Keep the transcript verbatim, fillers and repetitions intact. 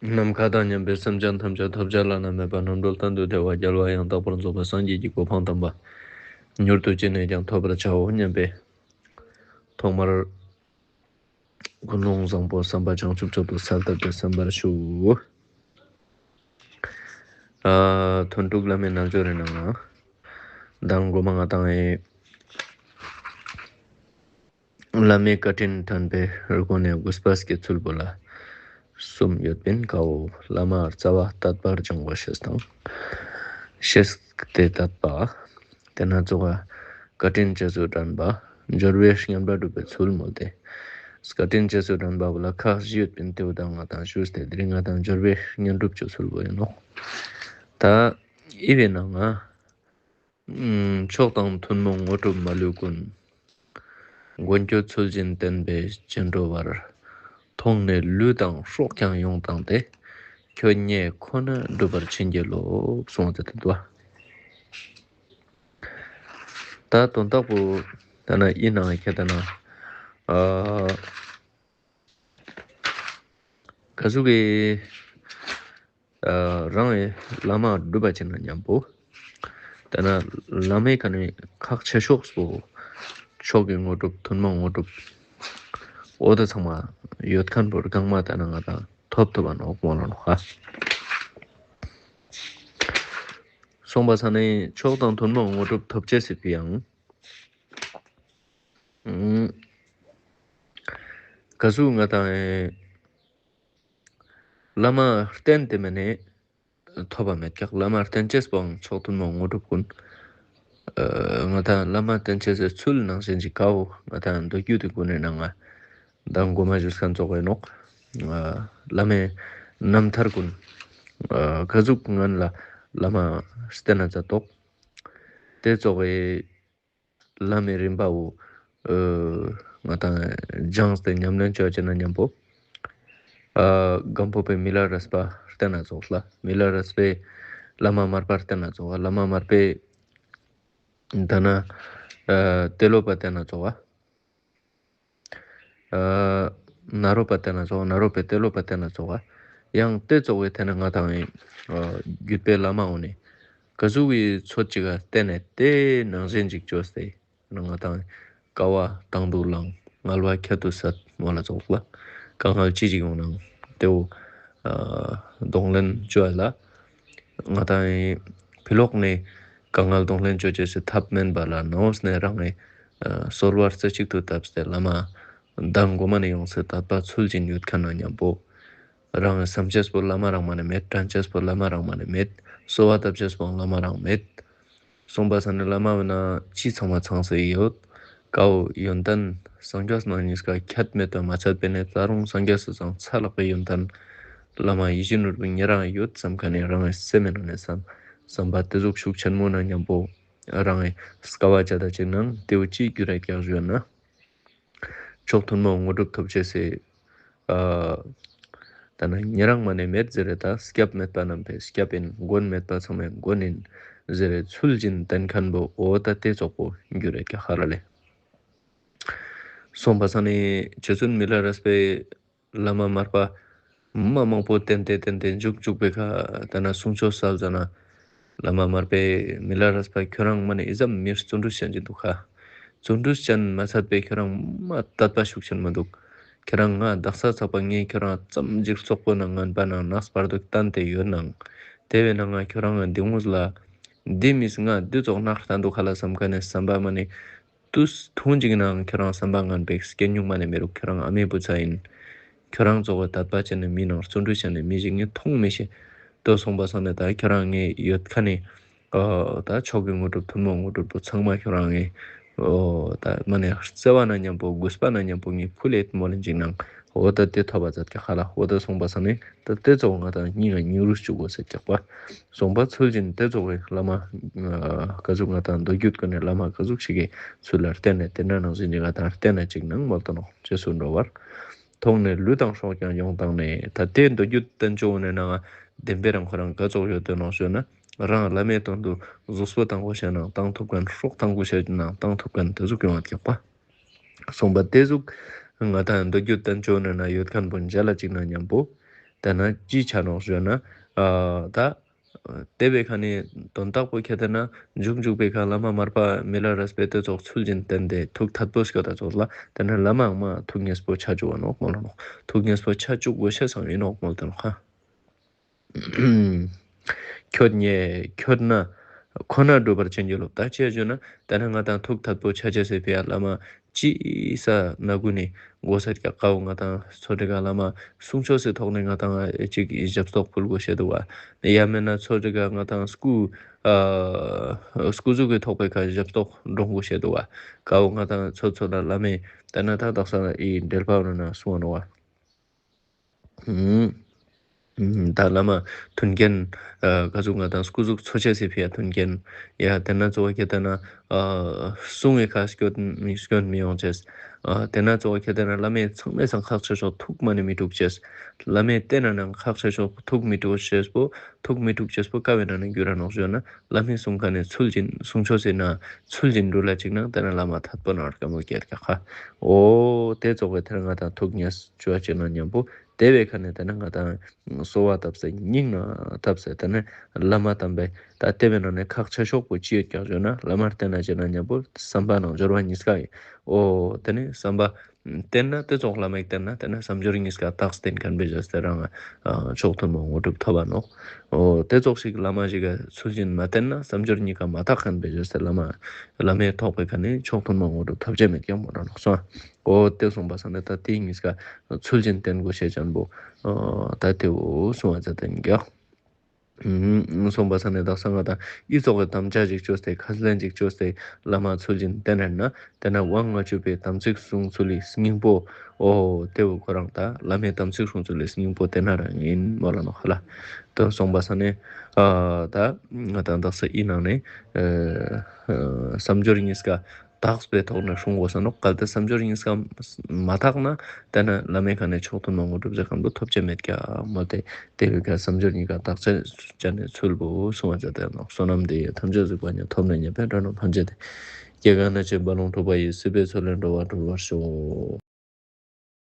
ནམ་མཁའ་དང་མཉམ་པའི་སེམས་ཅན་ཐམས་ཅད་ཐོབ་བྱ་བླ་ན་མེད་པ་རྣམ་གྲོལ་གཏན་དུ་བདེ་བ་རྒྱལ་བ་ཡང་དག་པར་རྫོགས་པའི་སངས་རྒྱས་ཀྱི་གོ་འཕང་དམ་པ་མྱུར་དུ་ཅི་ནས་ཀྱང་ཐོབ་པར་བྱའོ་སྙམ་པའི་ཐོག་མར་ཀུན་སློང་བཟང་པོ་བསམ་པ་བྱང་ཆུབ་མཆོག་ཏུ་གསལ་བཏབ་སྟེ་གསན་པར་ཞུ། ཨ། ཐུན་དྲུག་བླ་མའི་རྣལ་འབྱོར་རི་ནང་ང་མདང་གོ་མ་ང་དང་ཨེ་བླ་མའི་བཀའ་དྲིན་དྲན་པའི་སྒོ་ནས་གུས་པ་སྐྱེ་ཚུལ་པོ་ལ་གསུམ་ཡོད་པིན། ཀ་བོ་བླ་མ་རྩ་བ་དད་པ་སྦྱང་བ་ཤེས་དང་། ཤེས་ཏེ་དད་པ། ཏེ་ནེ་ཙོགས་བཀའ་དྲིན་རྗེས་སུ་དྲན་པ། འབྱོར་བའི་བསྙེན་པ་སྒྲུབ་པའི་ཚུལ་མོལ་ཏེ། བཀའ་དྲིན་རྗེས་སུ་དྲན་པ་བོ་ལ་ཁག་བཞི་ཡོད་པིན། ཏེ་བོ་དང་ང་དང་ཞུས་ཏེ་དེ་རིང་ང་དང་འབྱོར་བའི་བསྙེན་སྒྲུབ་ཅོ་ཚུལ་པོ་ཨིན་ནོག། ད་འི་བོའི་ནང་ང་ཨུམ། མཆོག་དང་ཐུན་མོང་དངོས་གྲུབ་མ་ལུས་ཀུན། མགོན་ཁྱོད་ཚུལ་བཞིན་བསྟེན་པས་རྗེས་འགྲོ་བར། མཐོང་ནས་ལུས་དང་སྲོག་ཀྱང་ཡོངས་བཏང་སྟེ། ཁྱོད་མཉེས་ཁོ་ན་འགྲུབ་པར་བྱིན་གྱིས་རློབས། གསུངས་ཏེ་དུག། ད་དོན་དག་པོ་ད་ན་ཨི་ནང་ཁྱེད་ད་ན་ཨ་ག་ཟུག་གི་ཨ་རང་ངི་བླ་མ་སྒྲུབ་པ་ཅིག་ན་ཉམ་པོ། ད་ན་བླ་མའི་ཁ་ནེ་ཁག་ཆེ་ཤོས་པོ་མཆོག་གི་དངོས་གྲུབ་ཐུན་མོང་དངོས་གྲུབ་འོ་ད་ཚང་མ་ཡོད་ཁན་པོ་རྐང་མ་ད་ན་ང་དང་ཐོབ་ཐུབ་པ་ནོག་མོལ་ལ་ནོག་ཧ། སོང་པ་ས་ནེ་མཆོག་དང་ཐུན་མོང་དངོས་གྲུབ་ཐོབ་ཅེས་སི་ཕི་ཡང་ག་ཟུག་ང་དང་བླ་མ་བསྟེན་ཏེ་མ་ནེ་ཐོབ་པ་མེད་ཀྱག། བླ་མ་བསྟེན་ཅེས་པོའང་མཆོག་ཐུན་མོང་དངོས་གྲུབ་ཀུན། ཨ་ང་དང་བླ་མ་བསྟེན་ཅེས་སི་ཚུལ་ནང་བཞིན་གྱི་ཀ་བོ་ང་དང་མདོ་རྒྱུད་དི་སྒོ་ནེ་ནང་ང་མདང་གོ་མ་ཞུས་ཁན་ཙོགས་ཨིན་ནོག། ཨ་བླ་མའི་རྣམ་ཐར་ཀུན། ཨ་ག་ཟུག་ངན་ལ་བླ་མ་བསྟེན་ན་ཛད་དོག། ཏེ་ཙོགས་སི་བླ་མའི་རིམ་པ་བོ་ཨ་ང་དང་སྦྱངས་ཏེ་ཉམས་ལེན་ཅོ་ཅེས་ན་ཉམ་པོ། ཨ་སྒམ་པོ་པའི་མི་ལ་རས་པ་བསྟེན་ན་ཙོགས་ལ། མི་ལ་རས་པའི་བླ་མ་མར་པ་བསྟེན་ན་ཙོགས། བླ་མ་མར་པའི་ད་ན་ཨ་ཏེ་ལོ་པ་བསྟེན་ན་ཙོགས། ཨ་ནཱ་རོ་པ་བསྟེན་ན་ཙོགས། ནཱ་རོ་པའི་ཏེ་ལོ་པ་བསྟེན་ན་ཙོགས། ཡང་ཏེ་ཙོགས་སི་ཐད་ནེ་ང་དང་ཨ་རྒྱུད་པའི་བླ་མ་འོ་ནེ་ག་ཟུག་གི་ཚོད་ཅིག་ག་བསྟེན་ནེ་ཏེ་ནང་བཞིན་ཅིག་ཅོས་ཏེ་ང་དང་དཀའ་བ་དང་དུ་བླངས། ངལ་བ་ཁྱད་དུ་བསད་མོལ་ལ་ཙོགས་ལ། དཀའ་ངལ་ཅི་ཞིག་ཡོང་ནའང་ཏེ་བོ་ཨ་གདོང་ལེན་ཅོ་ཡ་ལ། ང་དང་ཕི་ལོག་ནེ་དཀའ་ངལ་གདོང་ལེན་ཅོ་ཅེས་སི་ཐབས་མེན་པ་ལ་ནང་ནེ་རང་ངི་ཨ་གསོལ་བ་རྩེ་གཅིག་ཏུ་བཏབ་སྟེ་བླ་མ་མདང་གོ་མ་ནེ་ཡོངས་སུ་དད་པ་ཚུལ་བཞིན་ཡོད་ཁན་ན་ཉམ་པོ། རང་ངི་སམ་ཅེས་པོ་བླ་མ་རང་མ་ནེ་མེད། དྲན་ཅེས་པོ་བླ་མ་རང་མ་ནེ་མེད། གསོལ་བ་བཏབ་ཅེས་པོ་བླ་མ་རང་མེད། སོང་པ་ས་ནེ་བླ་མ་བོ་ན་ཅི་ཚང་མ་ཚང་སེ་ཡོད། ཀ་བོ་ཡོན་ཏན་སངས་རྒྱས་ནང་ཉིས་ཀ་ཁྱད་མེད་པ་མ་ཚད་པ་ནེ་ད་རུང་སངས་རྒྱས་སི་ཚང་ཚ་ལག་པའི་ཡོན་ཏན་བླ་མ་ཡིད་བཞིན་ནོར་བུ་ཉེ་རང་ཡོད་སམ་ཁན་ནི་རང་ངི་སེམས་ནང་ནེ་སམ་སམ་པ་ཏེ་ཟུག་ཤུགས་ཆེན་མོ་ན་ཉམ་པོ་རང་ངི་དཀའ་བ་ཅ་ད་ཅིག་ནང་ཏེ་བོ་ཅི་གྱུར་ར་ཀྱག་ཞུ་ན། མཆོག་ཐུན་མོང་དངོས་གྲུབ་ཐོབ་ཅེས་སི་ཨ་ད་ན་ཉེ་རང་མ་ནེ་མེད་ཟེར་རེ་ད་སྐྱབས་མེད་པ་རྣམས་ཕའི་སྐྱབས་ཡིན། མགོན་མེད་པ་ཚང་མའི་མགོན་ཡིན་ཟེར་རེ་ཚུལ་བཞིན་བསྟེན་ཁན་བོ་འོ་ད་ཏེ་ཙོགས་པོ་གྱུར་ར་ཀྱག་ཧ་ར་ལེ། སོང་པ་ས་ནེ་རྗེ་བཙུན་མི་ལ་རས་པའི་བླ་མ་མར་པ་མ་མང་པོ་བསྟེན་ཏེ་བསྟེན་ཏེ་མཇུག་མཇུག་པའི་ཁ་ད་ན་གསུང་ཆོས་སལ་ཟ་ན་བླ་མ་མར་པའི་མི་ལ་རས་པ་ཁྱོ་རང་མ་ནེ་ཨི་ཙམ་མི་རྩོན་གྲུས་ཅན་ཅིག་དུག་ཁ། རྩོན་གྲུས་ཅན་མ་ཚད་པའི་ཁྱོ་རང་མ་དད་པ་ཤུགས་ཆེན་མོ་དུག། ཁྱོ་རང་ང་དག་ས་ཚག་པ་ངས་ཁྱོ་རང་ཙམ་ཅིག་རྩོག་པོ་ནང་ངན་པ་ནང་ནགས་བར་དུ་བསྟན་ཏེ་ཡོད་ནང་། ཏེ་བས་ན་ང་ཁྱོ་རང་ང་འདི་ངུས་ལ་འདི་མིས་ང་འདི་ཙོགས་ནག་བསྟན་དུག་ཁ་ལ་སམ་ཁན་ནི་སམ་པ་མ་ནེ་ཏུས་ཐུང་ཅིག་ནང་ཁྱོ་རང་སམ་པ་ངན་པའི་སྐྱེ་མྱོང་མ་ནེ་མི་རུག། ཁྱོ་རང་ཨ་མའི་བུ་ཚ་ཡིན། ཁྱོ་རང་ཙོགས་པའི་དད་པ་ཅན་ནི་མི་ནང་རྩོན་གྲུས་ཅན་ནི་མི་ཞིག་ངས་མཐོང་མི་ཤེས། ཏོ་སོང་པ་སང་ནེ་ད་ཁྱོ་རང་ངས་ཡོད་ཁན་ནི་ཨོ་ད་མཆོག་གི་དངོས་གྲུབ་ཐུན་མོང་དངོས་གྲུབ་པོ་ཚང་མ་ཁྱོ་རང་ངས་ཨོ་ད་མ་ནེ་བརྩེ་བ་ན་ཉམ་པོ་གུས་པ་ན་ཉམ་པོ་ངས་ཕུལ་ཡོད་མོལ་ལེན་ཅིག་ནང་འོ་ད་ཏེ་ཐོབ་པ་ཛད་ཀྱག་ཁ་ལ། འོ་ད་སོང་པ་སང་ནེ་ད་ཏེ་ཙོགས་ང་དང་སྙིང་ང་སྙིང་རུས་ཅུག་གོས་ཟེར་ཀྱག་པ། སོང་པ་ཚུལ་བཞིན་ཏེ་ཙོགས་སི་བླ་མ་ཨ་ག་ཟུག་ང་དང་མདོ་རྒྱུད་ཀུན་ནི་བླ་མ་ག་ཟུག་ཞིག་གི་ཚུལ་ལ་བསྟེན་ནེ་ཏེ་ན་ནང་བཞིན་གྱི་ང་དང་བསྟེན་ན་ཅིག་ནང་མོལ་ཏོ་ནོག། རྗེས་སུ་འགྲོ་བར། མཐོང་ནས་ལུས་དང་སྲོག་ཀྱང་ཡོངས་བཏང་ནས། ད་ཏེ་མདོ་རྒྱུད་བསྟན་བཅོས་ནི་ནང་བདེན་པའི་རང་ཁོ་རང་ག་ཙོགས་ཡོད་དེ་ནོག་ཞུ་ན་རང་བླ་མའི་དོན་དུ་གཟུགས་པོ་ཐང་པོ་ཤ་ནང་བཏང་ཐུབ་ཁན་སྲོག་ཐང་པོ་ཤ་ནང་བཏང་ཐུབ་ཁན་ཏེ་ཟུག་ཡོང་བ་ཀྱག་པ། སོང་པ་ཏེ་ཟུག་ང་དང་མདོ་རྒྱུད་བསྟན་བཅོས་ནི་ནང་ཡོད་ཁན་བོ་མཇལ་ལ་ཅིག་ན་ཉམ་པོ། ཏེ་ནེ་ཅི་ཆ་ནོག་ཞུ་ན་ཨ་ད་ཏེ་བོའི་ཁ་ནེ་དོན་དག་པོ་ཁྱེར་ཏེ་ན་མཇུག་མཇུག་པོའི་ཁ་བླ་མ་མར་པ་མི་ལ་རས་པའི་ཏེ་ཙོགས་ཚུལ་བཞིན་བསྟེན་ཏེ་ཐུགས་ཐད་པོ་སྐྱོད་ད་ཙོགས་ལ་ཏེ་ནེ་བླ་མའང་མ་ཐུགས་མཉེས་པོ་ཆ་བཅུག་ག་ནོག་མོལ་ལ་ནོག། ཐུགས་མཉེས་པོ་ཆ་བཅུག་དགོས་ཤེས་སང་ཨིན་ནོག་མོལ་ཏེ་ནོག་ཧ། ཁྱོད་ཉེ་ཁྱོད་ན་ཁོ་ན་སྒྲུབ་པར་བྱིན་གྱིས་རློབས། ད་ཅི་ཞུ་ན་ཏེ་ནེ་ང་དང་ཐུགས་ཐད་པོ་ཆ་ཅེས་སི་ཕི་ཡ་བླ་མ་ཅི་ས་ན་གུན་ནེ་གོ་སེ་ཀ་བོ་ང་དང་ཚོ་དེ་ག་བླ་མ་གསུང་ཆོས་སི་ཐོག་ནེ་ང་དང་ཅིག་ཞབས་ཏོག་ཕུལ་དགོས་ཤེས་འདུག་ག། ཡང་མེད་ན་ཚོ་དེ་ག་ང་དང་སྐུ་ཨ་སྐུ་གཟུགས་ཀྱི་ཐོག་པའི་ཁ་ཞབས་ཏོག་འདྲོང་དགོས་ཤེས་འདུག་ག། ཀ་བོ་ང་དང་ཚོ་ཚོ་ལ་བླ་མས་ཏེ་ནེ་ད་དག་ས་ཨི་འགྲེལ་པ་ནང་ན་གསུངས་པ་ནོག་ག། ད་བླ་མ་མཐུན་རྐྱེན་ཨ་ག་ཟུག་ང་དང་སྐུ་གཟུགས་འཚོ་ཅེས་སི་ཕི་ཡ་མཐུན་རྐྱེན་ཡ་ཏེ་ནེ་གཙོ་བོ་ཁྱེར་ཏེ་ན་ཨ་གསུང་ངི་ཁ་སྐྱོན་མི་སྐྱོན་མི་ཡོང་ཅེས། ཨ་ཏེ་ནེ་གཙོ་བོ་ཁྱེར་ཏེ་ན་བླ་མས་ཚང་མའི་སང་ཁག་ཆེ་ཤོས་ཐུགས་མ་ནེ་མི་དཀྲུག་ཅེས། བླ་མས་བསྟེན་ན་ནང་ཁག་ཆེ་ཤོས་ཐུགས་མི་དཀྲུག་ཅེས་པོ་ཐུགས་མི་དཀྲུག་ཅེས་པོ་ཀ་བོའི་ནང་ནེ་གྱུར་ར་ནོག་ཞུ་ན། བླ་མའི་གསུང་ཁ་ནེ་ཚུལ་བཞིན་གསུང་ཆོས་ཟེར་ན་ཚུལ་བཞིན་འགྲུལ་ལ་ཅིག་ནང་ཏེ་ནེ་བླ་མ་ཐད་པོ་ནང་དཀའ་མོ་སྐྱེད་ཀྱག་ཧ། འོ་ཏེ་ཙོགས་པོའི་ཐད་ང་དང་ཐུགས་མཉེས་ཅོ་ཅེས་ན་མཉམ་པོ་ཏེ་བོའི་ཁ་ནེ་ཏེ་ནེ་ང་དང་གསོལ་བ་བཏབ་སྟེ་སྙིང་ནེ་བཏབ་སྟེ་ཏེ་ནེ་བླ་མ་དམ་པའི་ད་ཏེ་བོའི་ནང་ནེ་ཁག་ཆེ་ཤོས་པོ་ཅི་ཡོད་ཀྱག་ཞུ་ན་བླ་མར་བསྟེན་ན་ཅིག་ནང་མཉམ་པོ་བསམ་པ་ནང་སྦྱོར་བ་གཉིས་ཀ་ཡིན། འོ་ཏེ་ནེ་བསམ་པ་བསྟེན་ན་ཏེ་ཙོགས་བླ་མ་ཞིག་བསྟེན་ན་ཏེ་ནེ་བསམ་སྦྱོར་གཉིས་ཀ་རྟགས་བསྟེན་མཁན་བེ་ཞོས་ཏེ་རང་ཨ་མཆོག་ཐུན་མོང་དངོས་གྲུབ་ཐོབ་པ་ནོག། འོ་ཏེ་ཙོགས་ཤིག་བླ་མ་ཞིག་ག་ཚུལ་བཞིན་མ་བསྟེན་ན་བསམ་སྦྱོར་གཉིས་ཀ་མ་དག་མཁན་བེ་ཞོས་ཏེ་བླ་མ་བླ་མའི་ཐོག་པའི་ཁ་ནེ་མཆོག་ཐུན་མོང་དངོས་གྲུབ་ཐོབ་ཅེས་མེད་ཀྱག་མོལ་ལ་ནོག་སོང་། འོ་ཏེ་གསུངས་པ་སང་ནེ་ད་ཏེ་གཉིས་ཀ་ཚུལ་བཞིན་བསྟེན་དགོས་ཤེས་ཅན་པོ་ཨ་ད་ཏེ་བོ་གསུངས་པ་ཙ་ཏེ་ཡིན་ཀྱག། གསུངས་པ་སང་ནེ་དག་ས་ང་དང་ཨི་ཙོགས་སི་དམ་བཅའ་ཞིག་ཅོས་ཏེ་ཁས་ལེན་ཞིག་ཅོས་ཏེ་བླ་མ་ཚུལ་བཞིན་བསྟེན་ན་ཏེ་ནེ་དབང་ལྔ་བཅུ་པའི་དམ་ཚིག་སྲུང་ཚུལ་ལི་སྙིང་པོ། འོ་ཏེ་བོ་ཁོ་རང་ད་བླ་མའི་དམ་ཚིག་སྲུང་ཚུལ་ལི་སྙིང་པོ་ཏེ་ནེ་རང་ཨིན་མོལ་ལ་ནོག་ཧ་ལ། ཏེ་གསུངས་པ་སང་ནེ་ཨ་ད་ང་དང་དག་ས་ཨི་ནང་ནེ་ཨ་བསམ་སྦྱོར་གཉིས་ཀ་དག་པའི་ཐོག་ནེ་སྲུང་དགོས་ས་ནོག། གལ་ཏེ་བསམ་སྦྱོར་གཉིས་ཀ་མ་དག་ན་ཏེ་ནེ་བླ་མའི་ཁ་ནེ་མཆོག་ཐུན་མོང་དངོས་གྲུབ་ཟེར་མཁན་པོ་ཐོབ་ཅེས་མེད་ཀྱག་མོལ་ཏེ། ཏེ་བོའི་ཁ་བསམ་སྦྱོར་གཉིས་ཀ་དག་ཅེས་ཅན་ནི་ཚུལ་པོ་གསུངས་པ་ཙ་ཏེ་ནོག། བསོད་ནམས་འདི་ཡིས་ཐམས་ཅད་གཟིགས་པ་ཉིད། ཐོབ་ནས་ཉེས་པའི་དགྲ་རྣམས་ཕམ་བྱས་ཏེ། སྐྱེ་རྒ་ན་འཆིའི་རྦ་ཀློང་འཁྲུགས་པ་ཡི། སྲིད་པའི་མཚོ་ལས་འགྲོ་བ་སྒྲོལ་བར་ཤོག།